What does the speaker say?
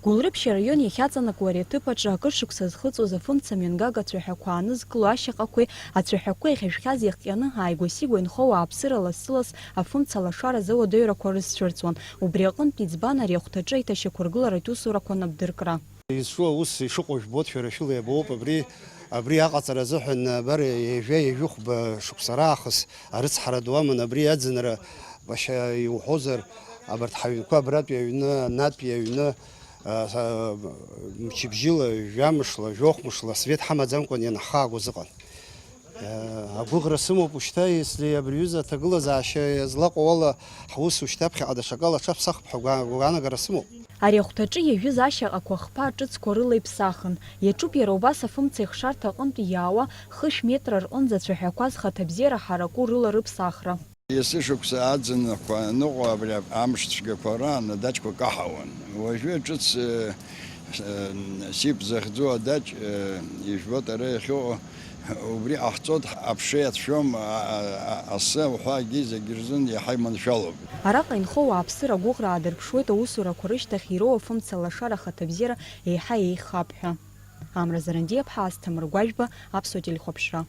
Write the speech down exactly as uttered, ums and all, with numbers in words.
Гәылрыԥшь араион иахьаҵанакуа ари аҭыԥ аҿы акыр шықәса зхыҵуаз афымца мҩангага ацәаҳәақәа аанызкыло ашьаҟақәеи ацәаҳәақәеи ахьажәхьаз иахҟьаны ааигәа-сигәа инхо ауааԥсыра лассы-ласс афымца лашара азы ауадаҩрақәа рызцәырҵуан. Убри аҟынтә иӡбан ари ахәҭаҿы аиҭашьақәыргыларатә усурақәа анапдыркра. Изҿу аус ишыҟоу жәбоит, шәара шәыла иабоуп абри, абри аҟаҵара азыҳәан, абар, ҩажәа-ҩажәихәба шықәса раахыс арыцҳара ду аман, абри аӡынра, башьа иуҳәозар, абарҭ ҳаҩнқәа абратәи аҩны, анатәи аҩны, а, са-, мчыбжьыла, жәамышла, жәохәмышла, свет ҳамаӡамкәан ианҳхаагоз ыҟан. Агәыӷра сымоуп ушьҭа, если абри аҩыза аҭагылазаашьа иазлаҟоу ала, ҳус ушьҭа ԥхьаҟа даҽакала аҽаԥсахп ҳәа гәа-, гәаанагара сымоуп. Ари ахәҭаҿы иажәыз ашьаҟақәа хԥа ҿыцқәа рыла иԥсахын. Иаҿуп иара убас афымца ихшарҭа аҟынтә иаауа хышә метра рҟынӡа ацәаҳәақәа зхаҭабзиара ҳараку рыла рыԥсахра. Есышықәса аӡынқәа аныҟоу абри амш цәгьақәа раан адаҷқәа каҳауан. Уажәы ҿыц, э, э, сип захьӡу адаҷ, э, ижәбоит ара иахьыҟоу, убри ҟаҳҵоит, аԥша иацәшәом, а, а, а, асы, ауҳәа, агьи зегь рзын иаҳа иманшәалоуп. Араҟа инхо ауааԥсыра агәыӷра аадырԥшуеит аусурақәа рышьҭахь ироуа афымца лашара ахаҭабзиара еиҳа еиӷьхап ҳәа. Амра Зарандиаԥҳа, Асҭамыр Гәажәба, Аԥсуа телехәаԥшра.